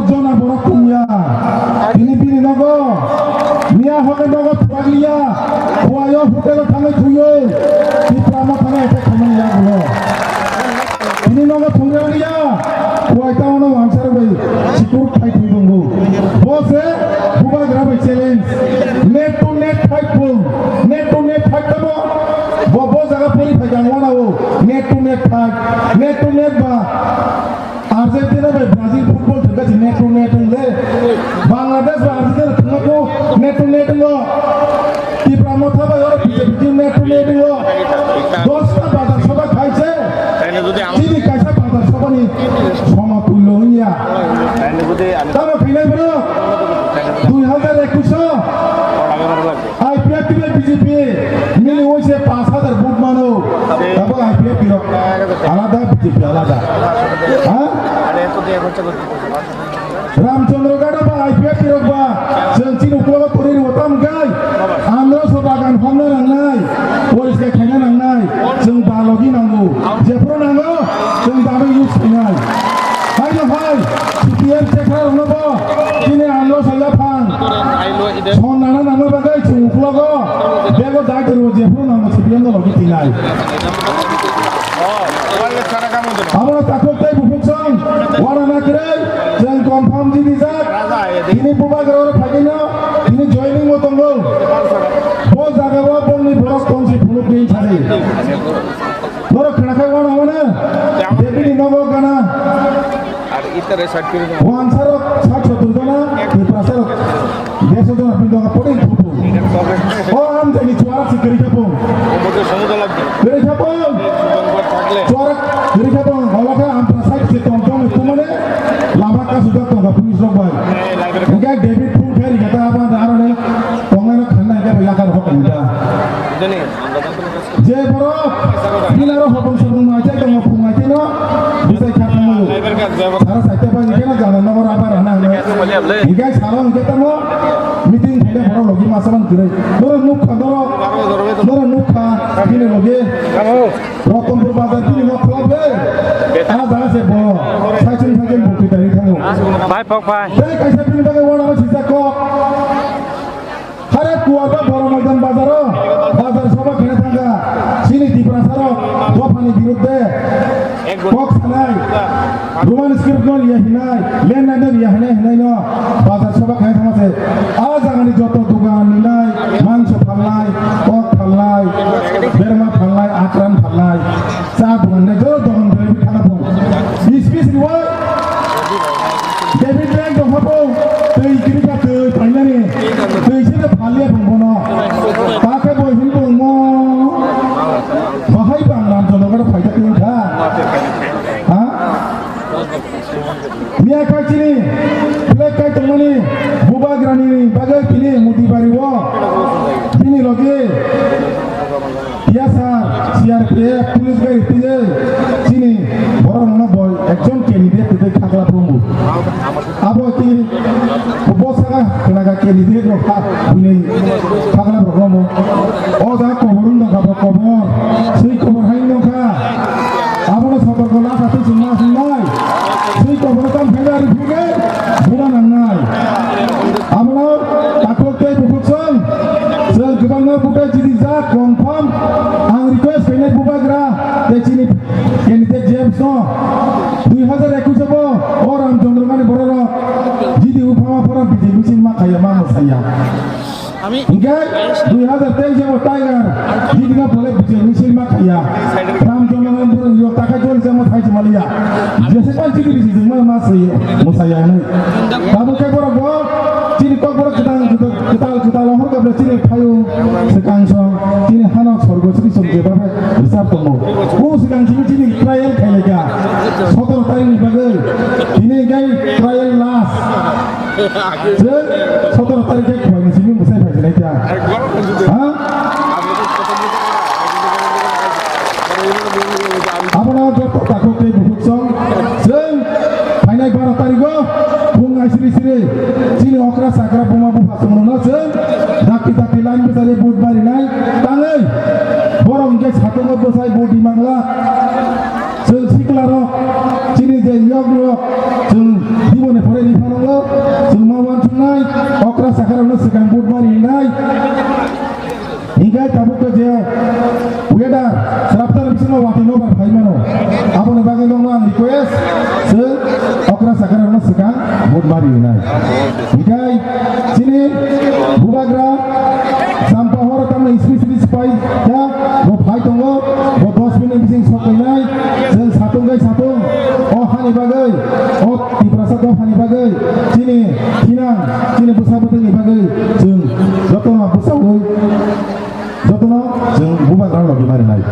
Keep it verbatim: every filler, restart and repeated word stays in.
Jona borok tongya. Bini bini nogo. Miya hoke nogo thwkliya. Huayo hotel o thangwi thuyo. Tipra Motha no attack khaimani yagulo. Bini nogo thwkliya. Huai ta ono wansar bai sikur khai thwi tongo. Bo se bubagra bai challenge. Net to net fight bo. Net to net fight tamo. Bo, bo jaga pori phai jang wana o. Net to net fight. Net to net ba. Argentina bai Brazil football thwngkha se net to net wng le. Bangladesh bai Argentina thwngkha ko net to net wngo. Tipra Motha bai oro B J P net to net wngo. Dosta bazar sabha khai se. Chini kaisa bazar sabha ni somo tullo wngya. Tamo khainai bro? Dui hazar ekush o. I P F T bai B J P mili oise pash hazar vote mano. Abo I P F T rok alada, B J P alada. Ha? Ramchandra Gada ba I P F T rok ba chwng chini uklogo kwrwi rwo tam gai. Andro so bagan homna nangnai. Poriskar khaina nangnai. Chwng balogi nango. Jephru nango. Chwng dano use khainai. Haino hai, C P M chekha rokno bo chini ano saya phang. Son nana nangma bagwi chwng uklogo bego dai tongwi jephru nangma C P M no logi tinai. Abono takhuk tei bukhuk song wana na kwrwi chwng confirm di dijak. Tini bubagra oro phagwino tini joining bo tongo. Bo jaga o bongni borok tongsi phunuk din sari. Norok khwnakhai wana wana. Debini nogo gana. Ar itare sat kiri do. Wansarok sat sottur jona, Tiprasarok dersho jona pindonga pori thupu. O am jani chuara si kiri khapung. Omote somoda lagdi. Kiri khapung. Bangbar thakle. Chuara kiri khapung. Holaka am prasai si tong tong tumane lama ka sudak tong ka pulis rok bai. Enggak David pun kari kata apa ada arane tongana khanna enggak yakar hok enggak. Jani. Je borok, binaro hopong sopong nai jai tongo, phung nai jai no, bisai kha tamo. Sara saite pai ni kena jana nogo raba rana hano. Higai salo higai tamo, meeting khaina borok logi masa man kwrwi. Norok nukha, norok, norok nukha, bini logi. Ratanpur bazar bini nok khulap he. A jaga se bo, saichung saichung bukti tari thango. Bai phok bai. Tei kaisa bini bagwi wana ma sijak kok. Hare kuarba Boro Moidan bazaro bazar sabha khaina thangkha. Chini Tiprasarok dophani birudde kok sanai, Roman script no riya hinai, land no riya hinai hinai no bazar sabha khaina thangma se. A jagani joto dogan ninai, mangso phalnai, kok phalnai, berma phalnai, akran phalnai. Cha bugan ne joro dogan bere bi khana phung. Bis bis riwai. David Rank dong hapo. Tei kiri ka tei painani. Tei se de phalia bung bono. Ta ke bo hin bung mo. Bahai bang ram jono gada phaida tei kha. Ha? Miya kha chini. Flag kai tongmani. Bubagrani bagwi tini Mudibari o. Bini logi. T S R, C R P F, police gari twi chini borok no boi ekjon candidate twi khakla phungo. Abo ki bo saka khnaga candidate rok ha bini khakla rok no. O da kobor wng kha bo kobor. Swi kobor hai wng kha. Abono sotorko la kha twi chwng ma swng nai. Swi kobor kam phai ari phige buna nang nai. Abono takhuk tei bukhuk song. Chwng kwbangma buphai chini jak confirm. Ang request khainai bubagra tei chini candidate James no dui hazar ekush o bo o Ramchandra Gani borok rok jidi uphama phora B J P sin ma khaya ma mwsaya. Hingke dui hazar teis o bo Tiger jidi no phole B J P sin ma khaya. Ramchandra Gani borok rok takai jol jama thai jama liya. Jese pan chini bisi jingma ma sai mwsaya nai. Tabuk khe borok bo chini kok borok kwtal kwtal kwtal kwtal hor kabla chini phaio swkang song chini hano sorgo chini song jeba bai rwchap tongo. O swkang chini chini trial khailai kha sotoro tarik ni bagwi tini gai trial last. Chwng sotoro tarik khe khwlaini simi mwsai phaijinai kha. Ha? Abono joto takhuk tei bukhuk song chwng phainai baro tarigo phung nai siri siri chini okra sakra buma bupha chwngno chwng dakti dakti line bwsari vote barinai tangwi borok hwnkhe satungo bwsai vote di mangla. Chwng siklarok chini je yokrok chwng diboni pore ni Sakarokno swkang vote mari wngnai. Hinkhe tabuk khe je weather, swraptar bisingo watwi nobar phai mano. Aboni bagwi nokno ang request, chwng okra sakarokno swkang vote mari wngnai. Hinkhe chini bubagra Champa horo tamni specially sipai ya, bo phai tongo, bo dos minute bising sok painai, chwng satung gai satung, o hani bagwi, o Tiprasa dophani bagwi, chini thinang, chini bwsa bwtwini bagwi, chwng jotono bwsaui, jotono chwng bubagra logi marinai.